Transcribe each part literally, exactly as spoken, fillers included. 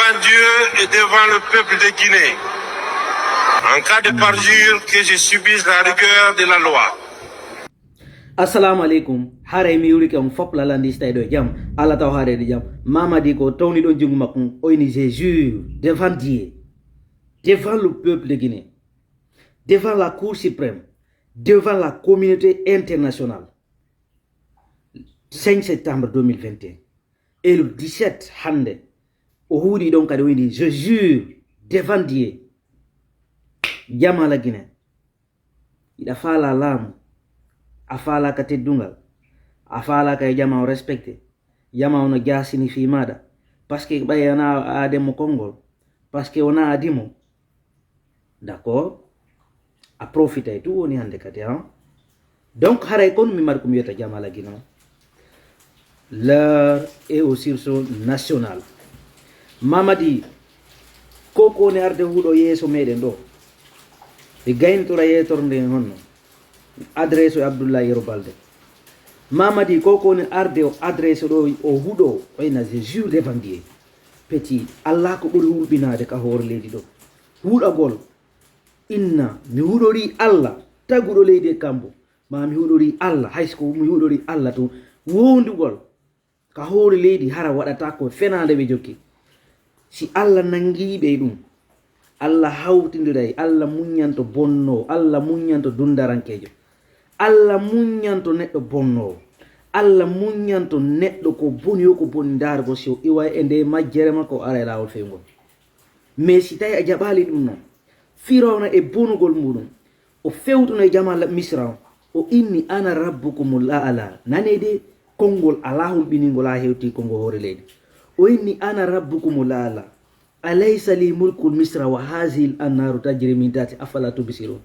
Devant Dieu et devant le peuple de Guinée, en cas de parjure, que je subisse la rigueur de la loi. Assalamu aleykum. Haray mi wulike on fop lalandi stay ɗo e jam. Allah taw haarede jam. Mamadi ko tawni ɗon junngo makko on, o ini je jure devant Dieu, devant le peuple de Guinée, devant la Cour suprême, devant la communauté internationale. Cinq septembre deux mille vingt et un et le dix-sept hannde, o huuɗi ɗon kadi, o ini je jure devant Dieu. Jama la Guinée, iɗa faala laamu, a faalaaka teddungal, a faalaaka e jama o respecté, jama ono jaasini fii maaɗa, parce que ɓay ana aademo konngol, parce que wona aadimo. D'accord? A profitay tu woni hannde kadi, hein? Donc haray kon mi mari ko mi wiyata Jama la Guinée, l'heure est au sursaut national. Mamadi, ko ko woni arde huuɗo yeeso meɗen ɗo, ɓe gayntora yeetorde nde honno, adresse o Abdoulaye Yero Balde. Mamadi, ko ko woni arde o adresse ɗo, o huuɗo, o ina je jure devant Dieu. Petit, Allah ko ɓuri hulɓinaade ka hoore leydi ɗo. Huuɗagol, inna mi huɗorii Allah taguɗo leydi e kambo, ma mi huɗorii Allah, hay so ko mi huɗorii Allah tun. Wowndugol ka hoore leydi hara waɗata ko fenaande ɓe jokki. Si Allah nanngii ɓe e ɗum, Allah hawtindiray, Allah muññanto bonnoowo, Allah muññanto dunndarankeejo, Allah muññanto neɗɗo bonnoowo, Allah muññanto neɗɗo ko boni o ko boni ndaargol si o iway e nde majjere makko o ara e laawol fewngol. Mais si tawi a jaɓaali ɗum noon, Firawna e bonugol muɗum, o fewtuno e jama la- Misra on, o inni ana rabbukumul a'la. Nane de konngol alaa hulɓiningol haa hewti konngol hoore leydi. O inni ana rabbukumul a'la. Alaysa li mulkul Misra wa hazihil anharu tajri min tahti, afala tubsirun.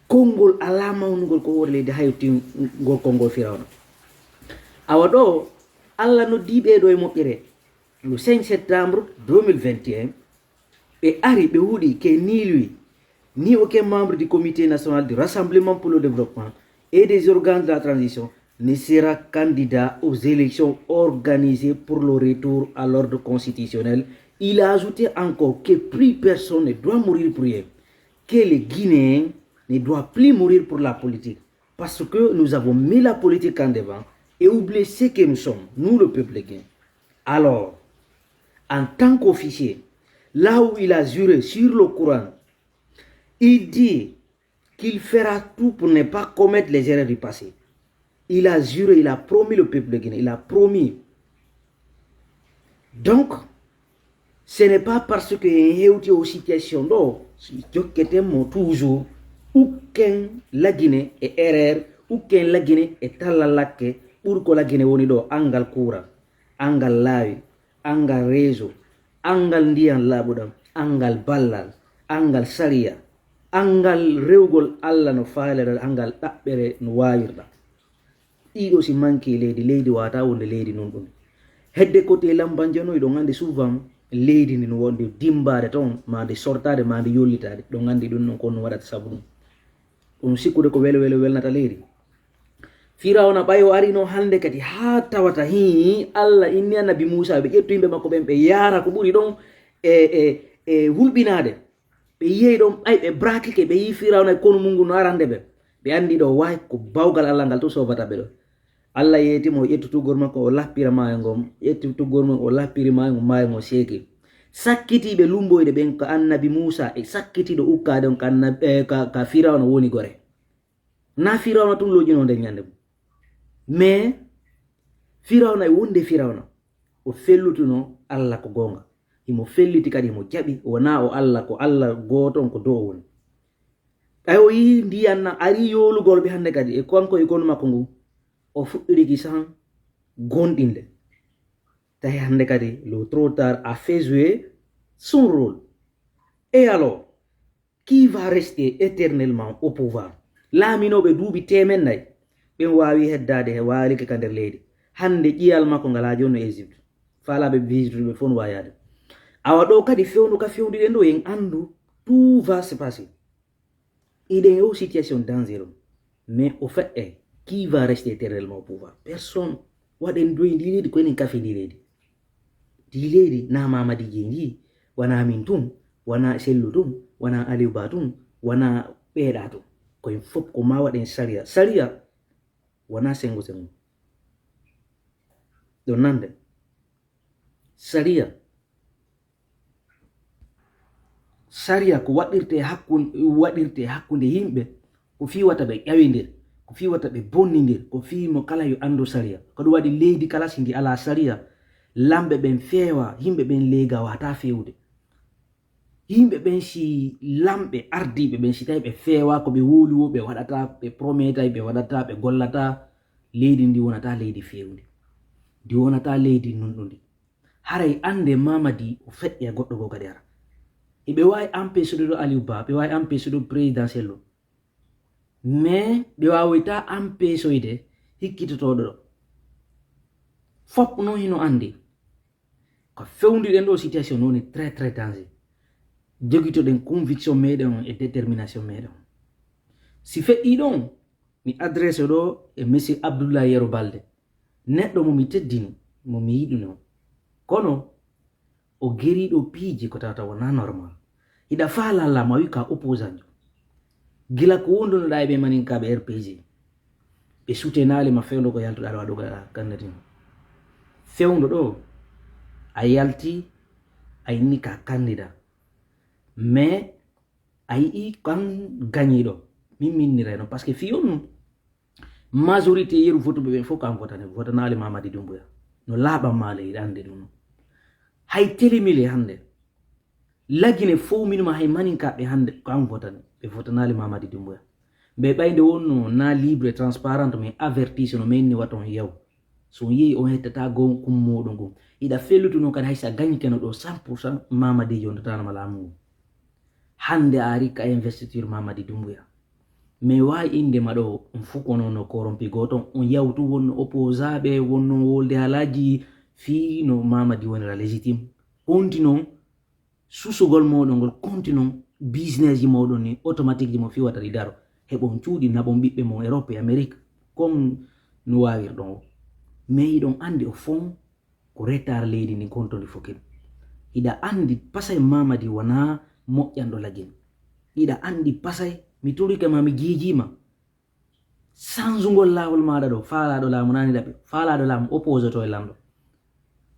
Konngol alaa mawnugol ko hoore leydi haa hewti ngol konngol Firawna. Awa ɗo Allah noddi ɓee ɗo e moƴƴere le cinq septembre deux mille vingt et un, ɓe ari ɓe huɗi que ni lui, ni aucun membre du Comité national du rassemblement pour le développement et des organes de la transition ne sera candidat aux élections organisées pour le retour à l'ordre constitutionnel. Il a ajouté encore que plus personne ne doit mourir pour rien, que les Guinéens ne doivent plus mourir pour la politique, parce que nous avons mis la politique en devant et oublié ce que nous sommes, nous le peuple guinéen. Alors, en tant qu'officier, là où il a juré sur le Coran, il dit qu'il fera tout pour ne pas commettre les erreurs du passé. Il a juré, il a promis le peuple guinéen, il a promis. Donc, ce n'est pas parce que en hewti o situation ɗo, si jokketen mo toujours, ukken la Guinée e erreur, ukken la Guinée e talla lakke, ɓuri ko la Guinée woni ɗo, anngal courant, anngal laawi, anngal réseau, anngal ndiyan laaɓuɗam, anngal ballal, anngal sariya, anngal rewgol Allah no faalirɗa, anngal ɗaɓɓere no waawirɗa. Ɗiɗo si manki e leydi, leydi waata wonde leydi non ɗum. Hedde kote lambanjano, iɗon anndi souvent leydi ndi no wonde dimbaade toon, ma nde sortaade, ma nde yollitaade. Ɗon anndi ɗum non ko ɗum waɗata sabu ɗum. Ɗum sikkude ko welo welo welnata leydi. Firawna ɓay o arino hannde kadi haa tawata hii Allah inni annabi Muusa, ɓe ƴettu yimɓe makko ɓen, ɓe yaara ko ɓuri ɗon e, e, e hulɓinaade. Ɓe yiyey ɗon, ɓay ɓe brakike, ɓe yii Firawna e konu mum ngun no arande ɓe. Ɓe anndi ɗo waay ko bawgal Allah ngal to soobata ɓe ɗo. Allah yeeti mo, o ƴettu tuggol makko, o lappira maayo ngon, ƴetti tuggol makko, o lappiri maayo ngon, maayo ngon seeki. Sakkitiiɓe lumboyde ɓen ka annabi Muusa, e sakkitiiɗo ukkaade on ka annabi, eh, ka, ka Firawna woni gore. Na Firawna tun lojino nden ñande mum. Mais Firawna e wonde Firawna, o fellutuno Allah ko goonga. Himo felliti kadi, himo jaɓi, wona o Allah, ko Allah gooto on, ko do o woni. Ɓay o yii ndiyan na ari yoolugol ɓe hannde kadi, e kanko e konu makko ngu, o fuɗɗiriki san gonɗinde. Tawi hannde kadi, le trop tard a fait jouer son rôle. Et alors, qui va rester éternellement au pouvoir? Laaminooɓe duuɓi teemen nay, ɓen waawi heddaade he waalike ka nder leydi. Hannde ƴiyal makko ngal haa jooni no Égypte. Faalaaɓe visite ɓe fof no waawi yaade. Awa ɗo kadi fewndo ka fewndi ɗen ɗo, en anndu tout va se passer. Iɗen o situation dangereux. Mais au fait, eh, qui va rester éternellement au pouvoir? Personne. Waɗen doyi ndi leydi, ko enen kafi ndi leydi. Ndi leydi na Mamadi Jeyi ndi, wona min tun, wona Sellu tun, wona Aliou Ba tun, wona ɓeeɗa tun. Ko en fof ko ma waɗen sariya. Sariya wona sengo sengo. Ɗon nande. Sariya. Sariya ko waɗirte hakkun-, waɗirte hakkunde yimɓe, ko fii wata ɓe ƴawindir, ko fii wata ɓe bonnindir, ko fii mo kala yo anndu sariya. Ko ɗum waɗi leydi kala si ndi alaa sariya, lamɓe ɓen feewa, yimɓe ɓen leega wata feewde. Yimɓe ɓen si lamɓe ardiiɓe ɓen si tawi ɓe feewa ko ɓe wowli wo ɓe waɗata, ɓe prometay, ɓe waɗata, ɓe gollata, leydi ndi wonata leydi feewndi. Ndi wonata leydi nunɗundi. Haray annde Mamadi o feƴƴa goɗɗo goo kadi ara. Eɓe waawi empêchude ɗo Aliou Ba, ɓe waawi empêchude ɗo présidentiel ɗo. Mais ɓe waawayta empêchoyde hikkitotooɗo ɗo. Fof noon hino anndi. Ko fewndiɗen ɗo situation noon ni très, très danger. Jogitoɗen conviction meɗen on e détermination meɗen on. Si feƴƴi ɗon, mi adresse ɗo e monsieur Abdoulaye Yero Balde. Neɗɗo mo mi teddini, mo mi yiɗuno. Kono, o geriɗo piiji ko tawata wona normal. Hiɗa faala laamu a wi ka opposant jo. Gila ko wondunoɗa e ɓe maninkaɓe R P G. Ɓe sutenaali ma fewndo ko yaltuɗa ɗo aɗo gaɗa candidat. Fewndo ɗo, a yalti, a inni ka candidat. Mais, a yi'i kan gañiɗo. Min minnirayno, parce que fii on majorité yeru votuɓe ɓen fof kan votane, votanaali Mamadi Doumbouya. No laaɓan maale, hiɗa anndi ɗum no. Hay telemile hannde. Lagine fof minuma hay maninkaɓe hannde kan votane. Ɓe votanaali Mamadi Doumbouya. Mbe ɓay nde wonno na libre, transparent, mais avertise no men ni waton yaw. So on yehi on hettata gon kum muɗum gon. Hiɗa fellutu noon kadi hay so a gañi keno ɗo cent pour cent Mamadi yondataano ma laamu ngu. Hannde a ari ka investiture Mamadi Doumbouya. Mais waawi innde ma ɗo on fof kono no corrompi gooto, on yawtu wonno opposant ɓe, wonno wolde haalaaji fii no Mamadi wonira légitime. Konti noon susugol mooɗon ngol, konti noon business ji mooɗon ni automatique ji mo fii wata ɗi daro. Heɓon cuuɗi, naɓon ɓiɓɓe mon Europe e Amérique, comme no waawirɗon o. Mais hiɗon anndi o fon ko retard leydi ndin kontondi fof kadi. Hiɗa anndi pasay Mamadi wonaa moƴƴanɗo lagine. Hiɗa anndi pasay, mi torike ma, mi jiijiima. Sanzungol laawol maaɗa ɗo, faalaaɗo laamu naani ɗaɓi, faalaaɗo laamu opposé to e lanɗo.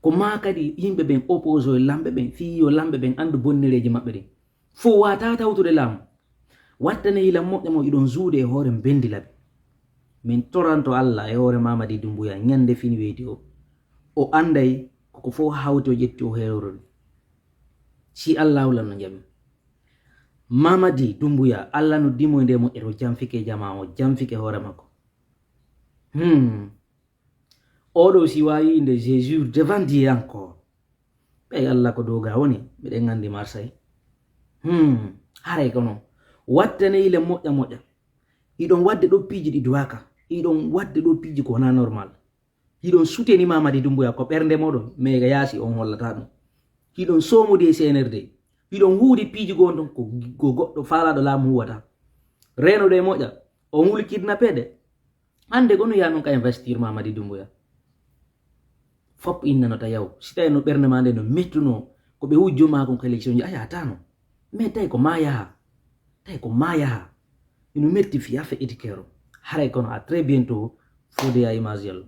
Ko maa kadi yimɓe ɓen opposé e lamɓe ɓen, fii yo lamɓe ɓen anndu bonnereeji maɓɓe ɗin. Fof waata tawtude laamu. Wattane yila moƴƴa mo iɗon zuude e hoore mbendi laɓi. Min toranto Allah e hoore Mamadi Doumbouya ñande fini weyti o. O annday koko fof hawti o ƴetti o heerorori. Si Allahu lan no jaɓi. Mamadi Doumbouya, Allah no dimoy nde moƴƴere o jamfike jama o, jamfike hoore makko. Hmm. Oɗo si waawi inde Jésus devant Dieu encore. Ɓey Allah ko doga woni, miɗen nganndi Marseille. Hmm. Haray ko non. Wattane yila moƴƴa moƴƴa. Hiɗon waɗde ɗo piiji ɗi duwaka. Hiɗon waɗde ɗo piiji ko wona normal. Hiɗon suteni Mamadi Doumbouya ko ɓernde moɗon, mais ga yaasi on hollata ɗum. Hiɗon soomodi e C N R D. Hiɗon huudi piiji goo ton ko, ko goɗɗo faalaaɗo laamu huwata. Reenoɗo e moƴƴa, on wuli kidnappé de. Hannde ko no yaa non ka investir Mamadi Doumbouya. Fop innanota yaw. Si tawi no ɓernde ma nde no mettuno, ko ɓe wujjo ma kon ko élection ji, a yahatano. Mais tawi ko ma yaha. Tawi ko ma yaha. Ino metti fi affaire étiquette o. Haray kono à très bientôt, Fodé à Image Yallo.